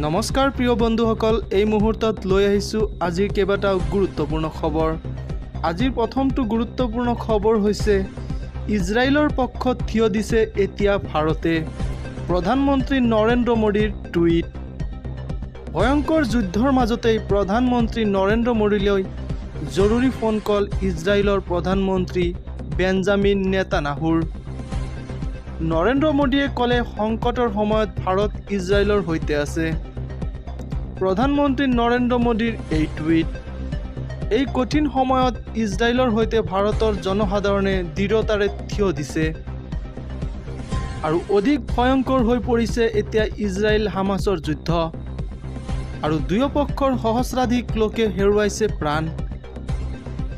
নমস্কাৰ প্ৰিয় বন্ধুসকল, এই মুহূৰ্তত লৈ আহিছোঁ আজিৰ কেইবাটাও গুৰুত্বপূৰ্ণ খবৰ। আজিৰ প্ৰথমটো গুৰুত্বপূৰ্ণ খবৰ হৈছে ইজৰাইলৰ পক্ষত থিয় দিছে এতিয়া ভাৰতে। প্ৰধানমন্ত্ৰী নৰেন্দ্ৰ মোদীৰ টুইট। ভয়ংকৰ যুদ্ধৰ মাজতেই প্ৰধানমন্ত্ৰী নৰেন্দ্ৰ মোদীলৈ জৰুৰী ফোন কল ইজৰাইলৰ প্ৰধানমন্ত্ৰী বেঞ্জামিন নেতানাহুৰ। নৰেন্দ্ৰ মোদীয়ে ক'লে, সংকটৰ সময়ত ভাৰত ইজৰাইলৰ সৈতে আছে। প্ৰধানমন্ত্ৰী নৰেন্দ্ৰ মোদীৰ এই টুইট। এই কঠিন সময়ত ইজৰাইলৰ সৈতে ভাৰতৰ জনসাধাৰণে দৃঢ়তাৰে থিয় দিছে। আৰু অধিক ভয়ংকৰ হৈ পৰিছে এতিয়া ইজৰাইল হামাছৰ যুদ্ধ। আৰু দুয়োপক্ষৰ সহস্ৰাধিক লোকে হেৰুৱাইছে প্ৰাণ।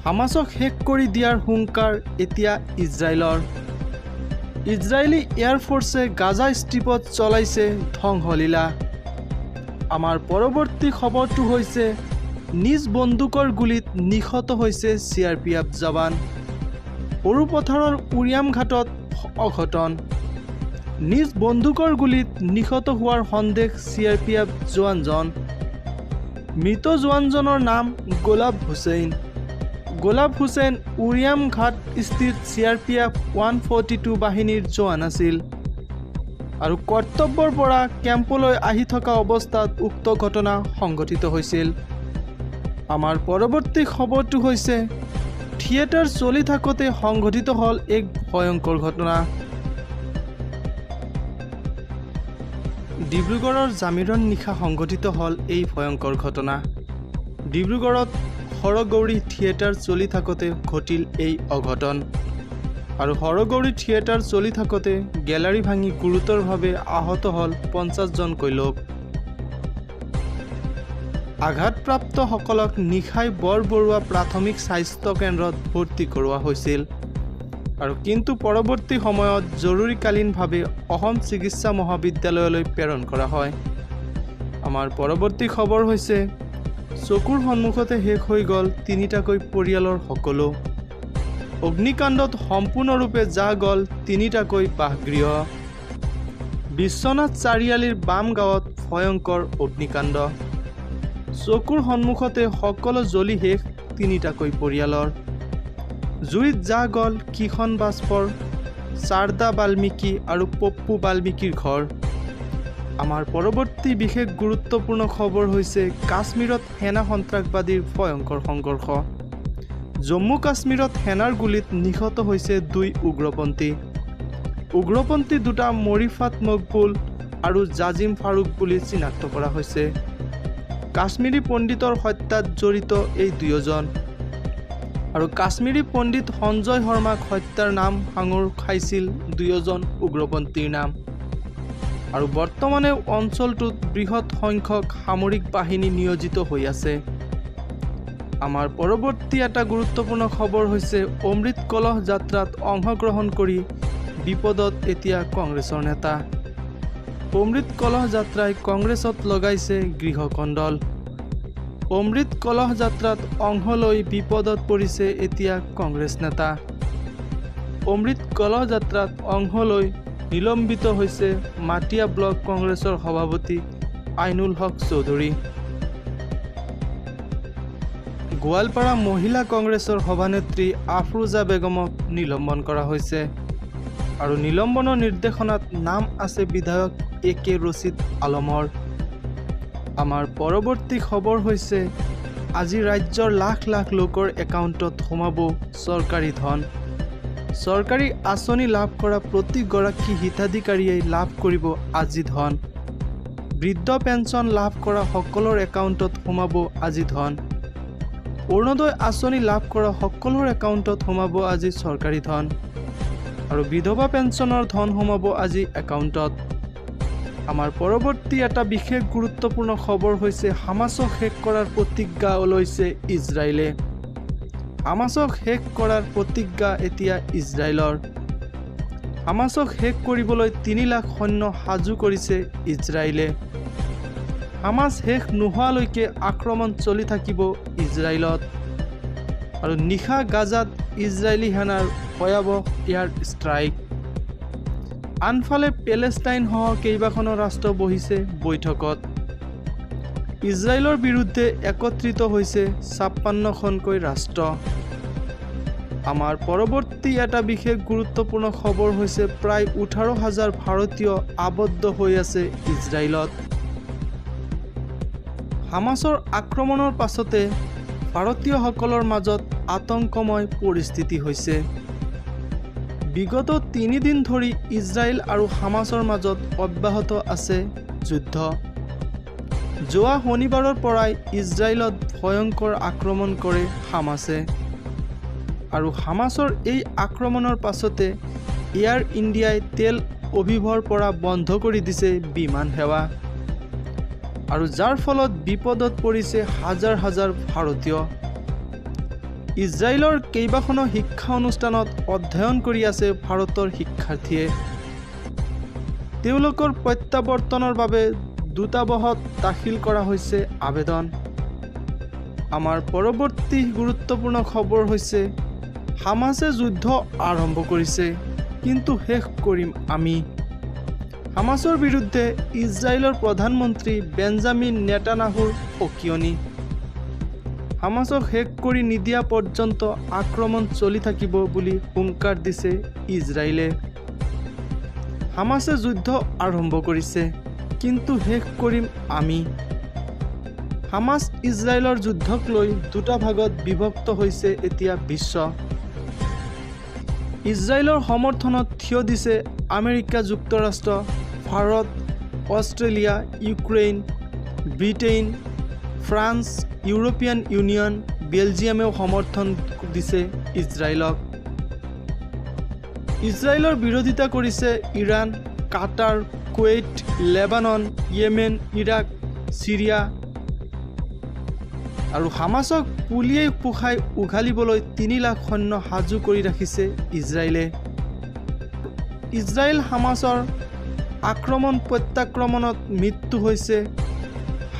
হামাছক শেষ কৰি দিয়াৰ হুংকাৰ এতিয়া ইজৰাইলৰ। ইজৰাইলী এয়াৰফ'ৰ্চে গাজা ষ্ট্ৰিপত চলাইছে ধ্বংসলীলা। আমাৰ পৰৱৰ্তী খবৰটো হৈছে নিজ বন্দুকৰ গুলীত নিহত হৈছে চিআৰপিএফ জৱান। সৰুপথাৰৰ উৰিয়ামঘাটত অঘটন। নিজ বন্দুকৰ গুলীত নিহত হোৱাৰ সন্দেহ চিআৰপিএফ জোৱানজন। মৃত জোৱানজনৰ নাম গোলাপ হুছেইন। গোলাপ হুছেইন উৰিয়ামঘাট স্থিত চিআৰপিএফ 142 বাহিনীৰ জোৱান আছিল আৰু কৰ্তব্যৰ পৰা কেম্পলৈ আহি থকা অৱস্থাত উক্ত ঘটনা সংঘটিত হৈছিল। আমাৰ পৰৱৰ্তী খবৰটো হৈছে থিয়েটাৰ চলি থাকোঁতে সংঘটিত হ'ল এক ভয়ংকৰ ঘটনা। ডিব্ৰুগড়ৰ জামিৰণ নিশা সংঘটিত হ'ল এই ভয়ংকৰ ঘটনা। ডিব্ৰুগড়ত হৰগৌৰী থিয়েটাৰ চলি থাকোঁতে ঘটিল এই অঘটন। আৰু হৰগৌৰী থিয়েটাৰ চলি থাকোঁতে গেলাৰী ভাঙি গুৰুতৰভাৱে আহত হ'ল 50জনকৈ লোক। আঘাতপ্ৰাপ্তসকলক নিশাই বৰবৰুৱা প্ৰাথমিক স্বাস্থ্য কেন্দ্ৰত ভৰ্তি কৰোৱা হৈছিল আৰু কিন্তু পৰৱৰ্তী সময়ত জৰুৰীকালীনভাৱে অসম চিকিৎসা মহাবিদ্যালয়লৈ প্ৰেৰণ কৰা হয়। আমাৰ পৰৱৰ্তী খবৰ হৈছে চকুৰ সন্মুখতে শেষ হৈ গ'ল তিনিটাকৈ পৰিয়ালৰ সকলো। অগ্নিকাণ্ডত সম্পূৰ্ণৰূপে জাহ গ'ল তিনিটাকৈ বাসগৃহ। বিশ্বনাথ চাৰিআলিৰ বামগাঁৱত ভয়ংকৰ অগ্নিকাণ্ড। চকুৰ সন্মুখতে সকলো জ্বলি শেষ তিনিটাকৈ পৰিয়ালৰ। জুইত জাহ গ'ল কিষণ বাস্পৰ, শাৰদা বাল্মীকি আৰু পপ্পু বাল্মীকিৰ ঘৰ। আমাৰ পৰৱৰ্তী বিশেষ গুৰুত্বপূৰ্ণ খবৰ হৈছে কাশ্মীৰত সেনা সন্ত্ৰাসবাদীৰ ভয়ংকৰ সংঘৰ্ষ। জম্মু কাশ্মীৰত সেনাৰ গুলীত নিহত হৈছে দুই উগ্ৰপন্থী। উগ্ৰপন্থী দুটা মৰিফাত মকবুল আৰু জাজিম ফাৰুক বুলি চিনাক্ত কৰা হৈছে। কাশ্মীৰী পণ্ডিতৰ হত্যাত জড়িত এই দুয়োজন। আৰু কাশ্মীৰী পণ্ডিত সঞ্জয় শৰ্মাক হত্যাৰ নাম সাঙুৰ খাইছিল দুয়োজন উগ্ৰপন্থীৰ নাম। আৰু বৰ্তমানে অঞ্চলটোত বৃহৎ সংখ্যক সামৰিক বাহিনী নিয়োজিত হৈ আছে। আমাৰ পৰৱৰ্তী এটা গুৰুত্বপূৰ্ণ খবৰ হৈছে অমৃত কলহ যাত্ৰাত অংশগ্ৰহণ কৰি বিপদত এতিয়া কংগ্ৰেছৰ নেতা। অমৃত কলহ যাত্ৰাই কংগ্ৰেছত লগাইছে গৃহকণ্ডল। অমৃত কলহ যাত্ৰাত অংশ লৈ বিপদত পৰিছে এতিয়া কংগ্ৰেছ নেতা। অমৃত কলহ যাত্ৰাত অংশ লৈ নিলম্বিত হৈছে মাটিয়া ব্লক কংগ্ৰেছৰ সভাপতি আইনুল হক চৌধুৰী। গোৱালপাৰা মহিলা কংগ্ৰেছৰ সভানেত্ৰী আফৰোজা বেগমক নিলম্বন কৰা হৈছে আৰু নিলম্বনৰ নিৰ্দেশনাত নাম আছে বিধায়ক এ কে ৰছিদ আলমৰ। আমাৰ পৰৱৰ্তী খবৰ হৈছে আজি ৰাজ্যৰ লাখ লাখ লোকৰ একাউণ্টত সোমাব চৰকাৰী ধন। চৰকাৰী আঁচনি লাভ কৰা প্ৰতিগৰাকী হিতাধিকাৰীয়ে লাভ কৰিব আজি ধন। বৃদ্ধ পেঞ্চন লাভ কৰা সকলৰ একাউণ্টত সোমাব আজি ধন। অৰুণোদয় আঁচনি লাভ কৰা সকলৰ একাউণ্টত সোমাব আজি চৰকাৰী ধন। আৰু বিধৱা পেঞ্চনৰ ধন সোমাব আজি একাউণ্টত। আমাৰ পৰৱৰ্তী এটা বিশেষ গুৰুত্বপূৰ্ণ খবৰ হৈছে হামাছক শেষ কৰাৰ প্ৰতিজ্ঞা লৈছে ইজৰাইলে। হামাছক শেষ কৰাৰ প্ৰতিজ্ঞা এতিয়া ইজৰাইলৰ। হামাছক শেষ কৰিবলৈ 3 লাখ সৈন্য সাজু কৰিছে ইজৰাইলে। হামাছ শেষ নোহোৱালৈকে আক্ৰমণ চলি থাকিব ইজৰাইলত। আৰু নিশা গাজাত ইজৰাইলী সেনাৰ ভয়াৱহ এয়াৰ ষ্ট্ৰাইক। আনফালে পেলেষ্টাইনসহ কেইবাখনো ৰাষ্ট্ৰ বহিছে বৈঠকত। ইজৰাইলৰ বিৰুদ্ধে একত্ৰিত হৈছে 56খনকৈ ৰাষ্ট্ৰ। আমাৰ পৰৱৰ্তী এটা বিশেষ গুৰুত্বপূৰ্ণ খবৰ হৈছে প্ৰায় 18,000 ভাৰতীয় আবদ্ধ হৈ আছে ইজৰাইলত। হামাছৰ আক্ৰমণৰ পাছতে ভাৰতীয়সকলৰ মাজত আতংকময় পৰিস্থিতি হৈছে। বিগত 3 দিন ধৰি ইজৰাইল আৰু হামাছৰ মাজত অব্যাহত আছে যুদ্ধ। যোৱা শনিবাৰৰ পৰাই ইজৰাইলত ভয়ংকৰ আক্ৰমণ কৰে হামাছে আৰু হামাছৰ এই আক্ৰমণৰ পাছতে এয়াৰ ইণ্ডিয়াই তেল অভিভৰ পৰা বন্ধ কৰি দিছে বিমান সেৱা আৰু যাৰ ফলত বিপদত পৰিছে হাজাৰ হাজাৰ ভাৰতীয়। ইজৰাইলৰ কেইবাখনো শিক্ষা অনুষ্ঠানত অধ্যয়ন কৰি আছে ভাৰতৰ শিক্ষাৰ্থীয়ে। তেওঁলোকৰ প্ৰত্যাৱৰ্তনৰ বাবে দূতাবাসত দাখিল কৰা হৈছে আবেদন। আমাৰ পৰৱৰ্তী গুৰুত্বপূৰ্ণ খবৰ হৈছে হামাছে যুদ্ধ আৰম্ভ কৰিছে, কিন্তু শেষ কৰিম আমি। হামাছৰ বিৰুদ্ধে ইজৰাইলৰ প্ৰধানমন্ত্ৰী বেঞ্জামিন নেতান্যাহুৰ সকীয়নি। হামাছক শেষ কৰি নিদিয়া পৰ্যন্ত আক্ৰমণ চলি থাকিব বুলি হুংকাৰ দিছে ইজৰাইলে। হামাছে যুদ্ধ আৰম্ভ কৰিছে, কিন্তু শেষ কৰিম আমি। হামাছ ইজৰাইলৰ যুদ্ধক লৈ দুটা ভাগত বিভক্ত হৈছে এতিয়া বিশ্ব। ইজৰাইলৰ সমৰ্থনত থিয় দিছে আমেৰিকা যুক্তৰাষ্ট্ৰ, Bharat, Australia, Ukraine, Britain, France, European Union, বেলজিয়ামেও সমৰ্থন দিছে ইজৰাইলক। ইজৰাইলৰ বিৰোধিতা কৰিছে Iran, Qatar, Kuwait, Lebanon, Yemen, Iraq, Syria আৰু হামাছক পুলিয়েই পোখাই উঘালিবলৈ 3 লাখ সৈন্য সাজু কৰি ৰাখিছে ইজৰাইলে। ইজৰাইল হামাছৰ আক্ৰমণ প্ৰত্যাক্ৰমণত মৃত্যু হৈছে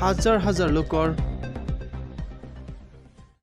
হাজাৰ হাজাৰ লোকৰ।